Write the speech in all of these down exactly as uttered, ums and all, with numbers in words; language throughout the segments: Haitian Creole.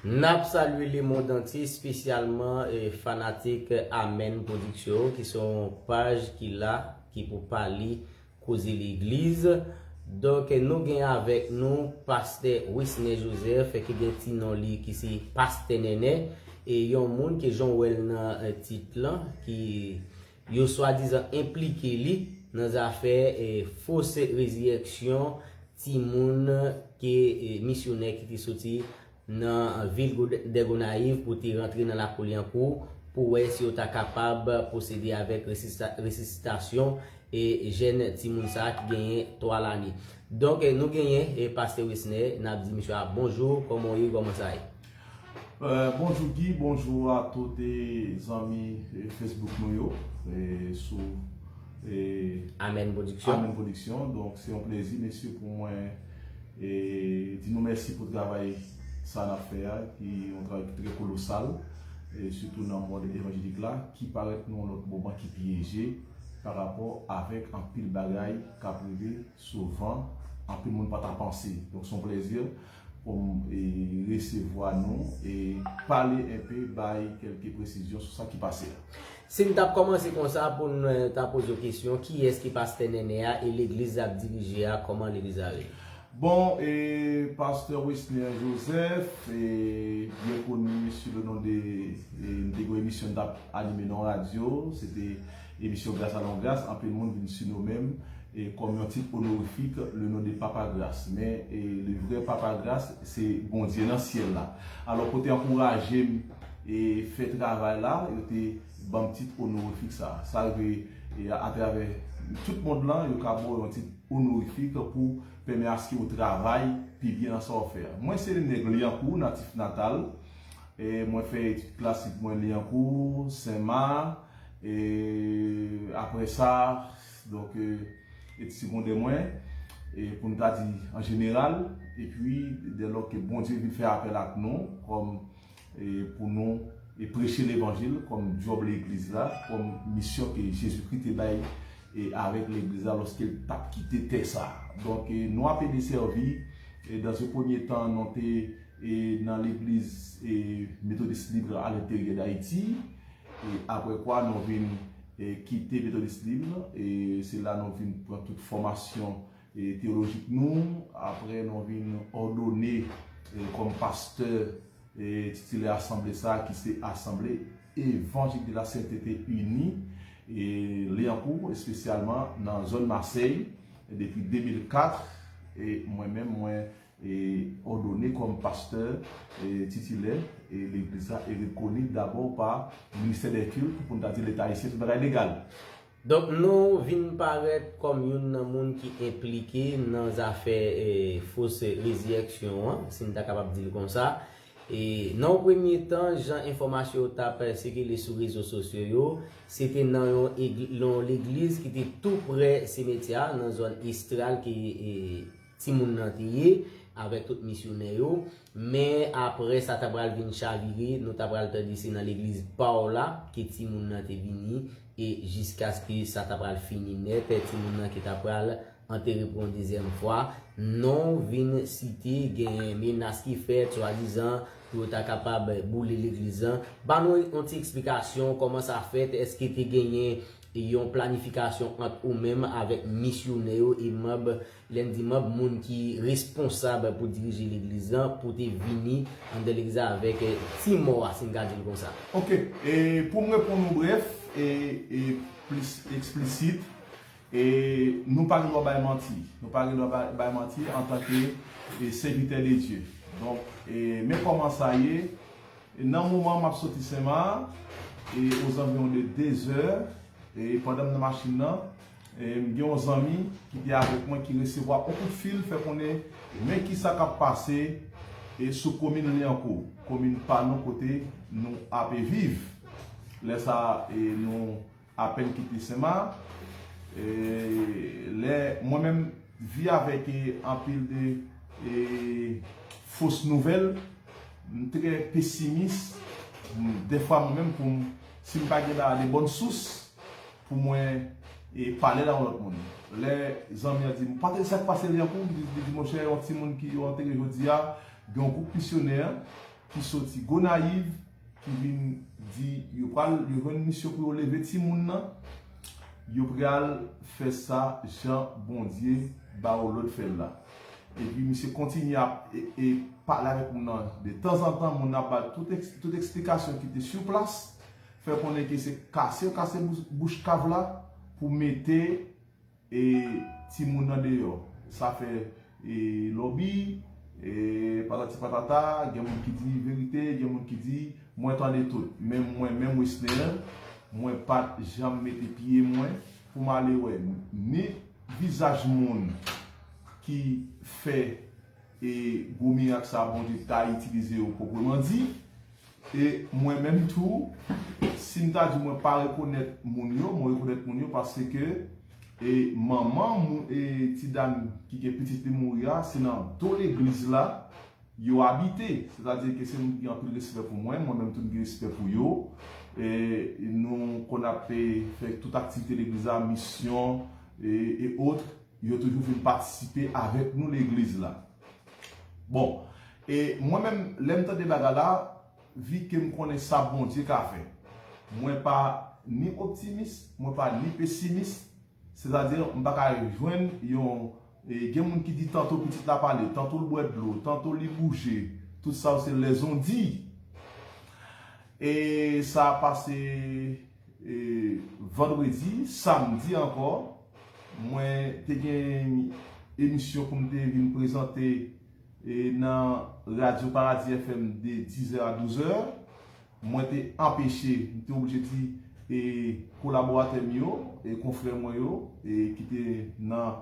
N ap salye lemonn antye, espesyalman eh, fanatik Amen Production yo, ki se yon paj ki la, ki pou pale koze legliz. Donk, nou gen avèk nou pastè Wisner Joseph, ki gen ti non li ki se pastè Nènè, e yon moun ke jan w wè l nan eh, tit lan, ki yo swadizan enplike li nan zafè eh, fos rezirèksyon timoun ke eh, misyonè ki te soti nan vil Gode- de Gonayiv pou te rantre nan lakou Lyankou pou wè si yo ta kapab pwosede avèk resisita- resisitasyon e jèn timoun sa a ki genyen twa lane. Donk, eh, nou genyen eh, pastè Wisner, n ap di misye a bonjou, kòman w ye, kòman sa ye? Euh, bonjou Guy, bonjou a tout eh, zanmi eh, Facebook nou yo eh, sou eh, Amen Production. Amen Production. Donk se yon plezi mesye pou mwen eh, di nou mèsi pou travay sa n ap fè a, ki yon travay ki trè kolosal, eh, sitou nan mond evanjelik la, ki parèt nou yon lòt moman ki pyeje pa rapò avèk anpil bagay k ap rive souvan anpil moun pa ta panse. Donk se yon plezi pou m eh, resevwa nou e pale enpe, bay kèlke presizyon sou sa ki pase a. Si n t ap kòmanse konsa pou n eh, ta poze w kesyon, kiyès ki pastè Nènè a e legliz l ap dirije a, kòman legliz la rele? Bon, e pastè Wisner Joseph, e byen koni sou le non de, e m te gen yon emisyon m t ap anime nan yon radyo, se te emisyon Grâce à l'Homme Grâce, anpil moun vin sinome m e kòm yon tit onorifik, le non de Papa Gras. Men e le vrè Papa Gras, se Bondye nan syèl la. Alò, pou te ankouraje m e fè travay la, yo te ban m tit onorifik sa. Sa rive e atravè tout mond lan, yo ka ba w yon tit onorifik pou pèmè aske ou travay pi byen nan sa w fè a. Mwen se nèg Lyankou, natif natal. E mwen fè etid klasik mwen Lyankou, Senma, e apre sa, donk, e, etid segondè mwen, e pou n ta di an jeneral, epi dèlò ke Bondye vin fè apèl ak nou, kòm e pou nou e preche levanjil kòm djòb legliz la, kòm misyon ke Jezikri te bay e avèk legliz la lòske l t ap kite tè sa a. Donk e nou ap ede sèvi e dans un premier temps nou te e nan legliz e Metodis Lib a lenteryè Dayiti. E apre kwa nou vin e kite Metodis Lib e se la nou vin pran tout fòmasyon e teyolojik nou. Apre nou vin òdone e kòm pastè e titilè asanble sa a ki se Assemblée Évangélique de la Sainteté Unie e Lyankou, espesyalman nan zòn Masèy depi de mil kat. E mwen menm mwen e òdone kòm pastè e titilè e legliz la e rekonèt dabò pa ministè dè kilt, pou n ta di leta ayisyen, se bagay legal. Donk nou vin parèt kòm youn nan moun ki enplike nan zafè eh, fos rezirèksyon an, si n ta kapab di l konsa. E nan yon premye tan, jan enfòmasyon yo t ap sikile sou rezo sosyo yo, se te nan yon, eg- yon legliz ki te tou prè simetyè a, nan zòn Istral ki eh, timoun nan te ye, avèk tout misyonè yo. Men apre sa ta pral vin chavire, nou ta pral tande se nan legliz pa w la ke timoun nan te vini, e jiskaske sa ta pral fini nèt, timoun nan ki ta pral antere pou yon dezyèm fwa. Non vin site, gen menas ki fèt, swadizan pou yo ta kapab boule legliz lan. Ban nou yon ti eksplikasyon kòman sa fèt, èske te genyen yon planifikasyon ant ou menm avèk misyonè yo e manb, lè n di manb, moun ki responsab pou dirije legliz lan, pou te vini anndan legliz la avèk eh, ti mò a, si n ka di l konsa? Ok, e pou m reponn ou brèf e, e plis eksplisit, e nou pa gen dwa bay manti. Nou pa gen dwa bay, bay manti antanke e, sèvitè de Dye. Donk, e, men kòman sa ye, e nan moman m ap soti Senma, e ozanviwon de dezè, e pandan m nan machin nan, e m gen yon zanmi ki te avèk mwen ki resevwa yon kout fil, fè konnen men kisa k ap pase e sou komin Lyankou, komin pa nou kote nou ape viv. Lè sa a, e nou apèn kite Senma. E lè mwen menm vi avèk e, anpil de e, fos nouvèl, m trè pesimis. M- Dèfwa mwen menm pou m, si m pa gen la de bòn sous pou mwen e, pale la yon lòt moun. Lè zanmi an di m, "Patrick, sa k pase Lyankou?" M di, di, di, "Monchè, yon timoun ki yo antere jodi a, gen yon gwoup misyonè, ki soti Gonayiv, ki vin di yo pral, yo jwenn misyon pou yo leve timoun nan, yo pral fè sa jan Bondye ba yo lòd fè l la. Epi misye kontinye ap e, e pale avèk moun nan de tanzantan, moun nan ap ba l tout, tout eksplikasyon ki te sou plas, fè konnen ke se kase yo kase bouch kav la pou mete e timoun nan deyò. Sa fè e lòbi, e patati patata, gen moun ki di verite, gen moun ki di mwen tande tout. Men mwen menm Wesner, mwen pa t janm mete pye mwen pou m ale wè ni vizaj moun ki fè e gwo mirak sa Bondye ta itilize yo pwopreman di. E mwen menm tou, si m ta di mwen pa rekonèt moun yo, mwen rekonèt moun yo paske e manman moun, e ti dam ki gen pitit li mouri a, se nan do legliz la yo abite. Sètadi ke se moun ki gen anpil respè pou mwen, mwen menm tou m gen respè pou yo. E nou konn ap fè tout aktivite legliz la, misyon e, e ot, yo toujou vin patisipe avèk nou legliz la. Bon, e mwen menm, lè m tande bagay la, vi ke m konnen sa Bondye ka fè. Mwen pa ni optimis, mwen pa ni pesimis. Sètadi, m pa ka jwenn yon, e, gen moun ki di tanto pitit la pale, tanto l bwè dlo, tanto li bouje. Tout sa yo se lèzondi. E sa pase e, vandredi, samdi ankò, mwen te gen emisyon pou m te vin prezante e, nan Radyo Paradi F M de dizè a douzè. Mwen te anpeche, m te oblije di e, kolaboratè m yo, e konfrè mwen yo, e ki te nan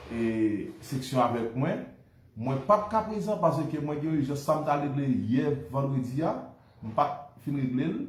e, seksyon avèk mwen, mwen p ap ka prezan paske mwen gen ijans sa m t al regle yè vandredi a, m pa t fin regle l,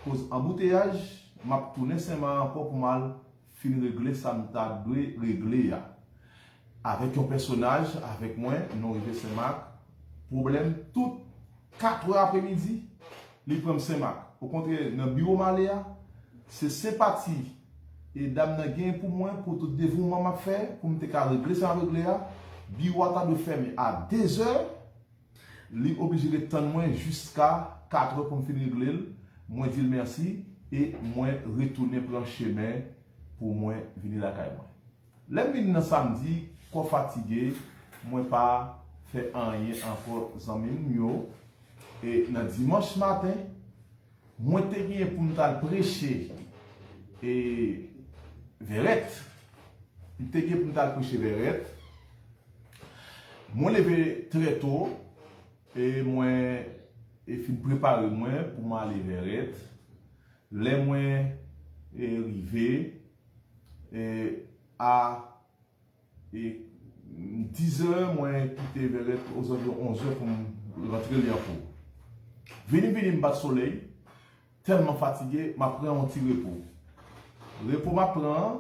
koz anbouteyaj, m ap tounen Senmak ankò pou m al fin regle sa m ta dwe regle a. Avèk yon pèsonaj, avèk mwen, nou rive Senmak, pwoblèm tout katrè apremidi, li pran m Senmak. Okontrè, nan biwo m ale a, se senpati e dam nan genyen pou mwen, pou tout devouman m ap fè, pou m te ka regle sa m ap regle a, biwo a ta dwe fèmen a dezè, li oblije ret tann mwen jiska katrè pou m fin regle l. Mwen di l mèsi e mwen retounen pran chemen pou mwen vini lakay mwen. Lè m vin nan samdi, kò fatige, mwen pa fè anyen ankò zanmi m yo. E nan dimanch maten, mwen te genyen pou m t al preche e Vèrèt. M te gen pou m t al preche Vèrèt. Mwen leve trè to e mwen e fin prepare mwen pou m ale Vèrèt. Lè mwen e rive e a e dizè, mwen kite Vèrèt ozanviwon onzè pou m rantre Lyankou. Vini m vini m bat solèy, tèlman fatige, m ap pran yon ti repo. Repo m ap pran an,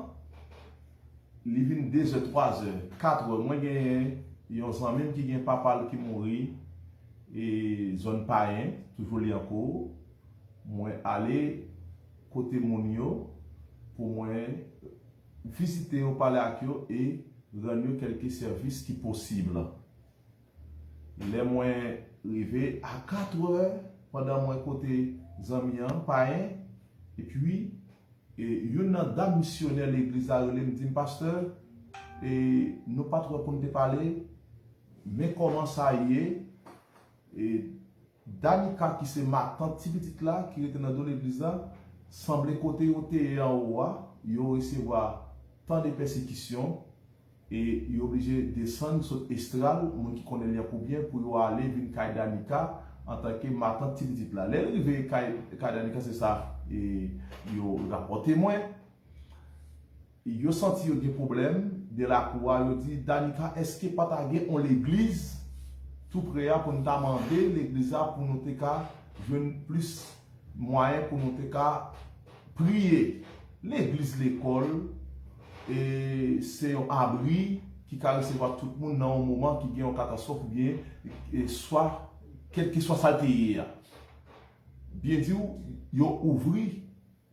li vin dezè, twazè, katrè. Mwen genyen yon zanmi m ki gen papa l ki mouri e zòn Payen, toujou Lyankou. Mwen ale kote moun yo pou mwen vizite yo, pale ak yo e rann yo kèlke sèvis ki posib. Lè mwen rive a katrè, pandan mwen kote zanmi an, Payen, epi e, youn nan dam misyonè legliz la rele m, di m, pastè, e, nou pa t wè pou n te pale, men kòman sa ye, e, Danica, ki se matant ti pitit la, ki rete nan do legliz la, sanble kote yo te ye anwo a, yo resevwa tan de pèsekisyon, e yo oblije desann sot Estral, moun ki konnen Lyankou byen, pou yo ale vin kay Danica antanke matant ti pitit la. Lè l rive kay, kay Danica, se sa e yo rapòte mwen. Yo santi yo gen pwoblèm de lakou a, yo di, Danica, èske pa ta gen yon legliz tou pre a pou n ta mande legliz la pou nou te ka jwenn plis mwayen pou nou te ka priye? Legliz, lekòl, e se yon abri ki ka resevwa tout moun nan yon moman ki gen yon katastwòf oubyen e swa kèlkeswa sa l te ye a. Byen di w, yo ouvri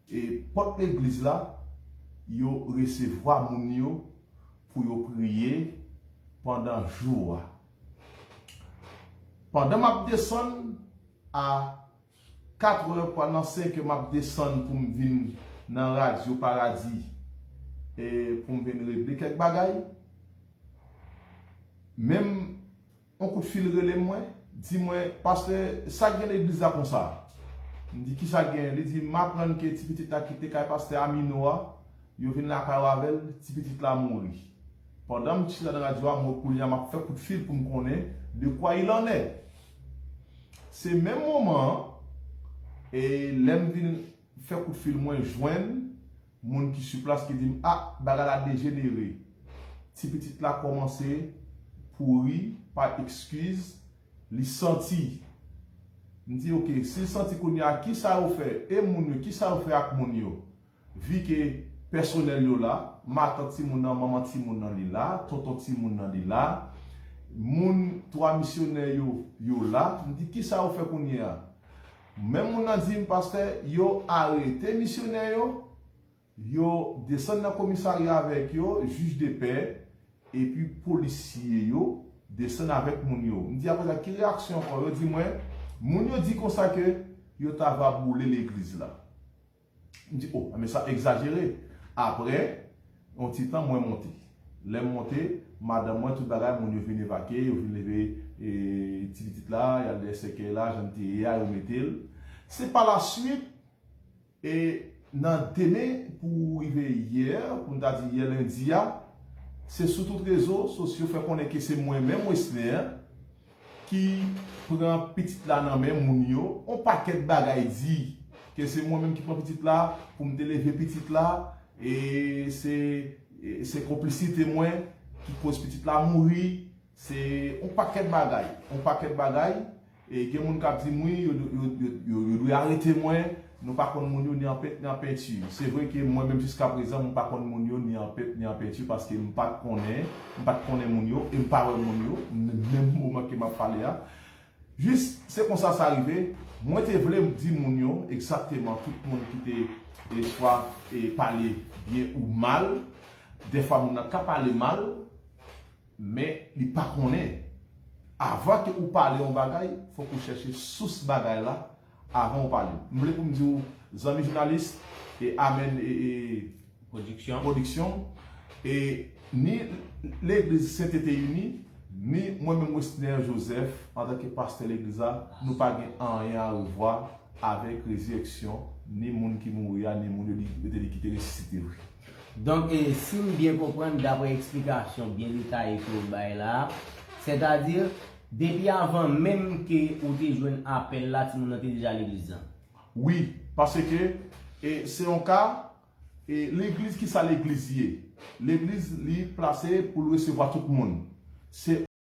e pòt legliz la, yo resevwa moun yo pou yo priye pandan jou a. Pandan m ap desann, a katrè, pral nan senkè, m ap desann pou m vin nan Radyo Paradi, e pou m vin regle kèk bagay. Menm yon kout fil rele mwen, di mwen, "Pastè, sa k gen legliz la konsa?" M di, "Kisa k gen?" Li di, "M aprann ke ti pitit la ki te kay pastè Amino a, yo vin lakay ou avè l, ti pitit la mouri." Pandan m chita nan radyo a, mwen kounye a m ap fè kout fil pou m konnen de quoi il en est. Se menm moman an, e lè m vin fè kout fil, mwen jwenn moun ki sou plas ki di m, "Ah, bagay la dejenere." Ti pitit la kòmanse pouri pa eskiz, li santi. M di, "Ok, si l santi kounye a, kisa yo fè? E moun yo, kisa yo fè ak moun yo?" Vi ke pèsonèl yo la, matant timoun nan, manman timoun nan li la, tonton timoun nan li la, moun twa misyonè yo, yo la, m di, "Kisa yo fè kounye a?" Menm moun nan di m, "Pastè, yo arete misyonè yo, yo desann nan komisarya avèk yo, jij de pè, epi polisye yo desann avèk moun yo." M di, "Apre sa, ki reyaksyon ankò?" Yo di mwen, "Moun yo di konsa ke yo ta va boule legliz la." M di, "O, men sa egzajere." Apre yon ti tan, mwen monte. Lè m monte, madanm mwen, tout bagay, moun yo vin evakye, yo vin leve, e, ti pitit la, y al dèyè sèkèy la, jan l te ye a, yo mete l. Se pa la swit, e nan demen, pou rive yè, pou n ta di yè lendi a, se sou tout rezo sosyo fè konnen ke se mwen menm, Wesner, ki pran pitit la nan men moun yo. On pakèt bagay di ke se mwen menm ki pran pitit la, pou m te leve pitit la, e se, e se konplisite mwen ki koz pitit la mouri. Se on pakèt bagay, on pakèt bagay. E gen moun k ap di m, "Wi, yo, yo, yo, yo, yo dwe arete mwen." Nou pa konn moun yo ni an pent, ni an penti. Se vre ke mwen menm jiska prezan, m pa konn moun yo ni an pent, ni an penti, paske m pa t konnen, m pa t konnen moun yo, e m pa wè moun yo, m, menm moman ke m ap pale a. Jis, se konsa sa rive. Mwen te vle di moun yo, egzakteman, tout moun ki te, e, swa, e, pale byen ou mal, dèfwa moun nan ka pale mal, men li pa konnen. Avan ke ou pale yon bagay, fòk ou chèche sous bagay la avan ou pale. M vle pou m di w, zanmi jounalis, e Amen, e, e, Pwodiksyon. Pwodiksyon, e ni legliz Sentete Ini, ni mwen menm Wesner Joseph, antanke pastè legliz la, nou pa gen anyen a revwa avèk rezirèksyon, ni moun ki mouri a, ni moun yo di, yo te di ki te resisite vre. Donk, e, si m byen konprann, daprè eksplikasyon byen detaye ke w bay la, sètadi, depi avan menm ke ou te jwenn apèl la, timoun nan te deja legliz la? Wi, paske, e, se yon ka, e, legliz, kisa legliz ye? Legliz, li plase pou l resevwa tout moun. Se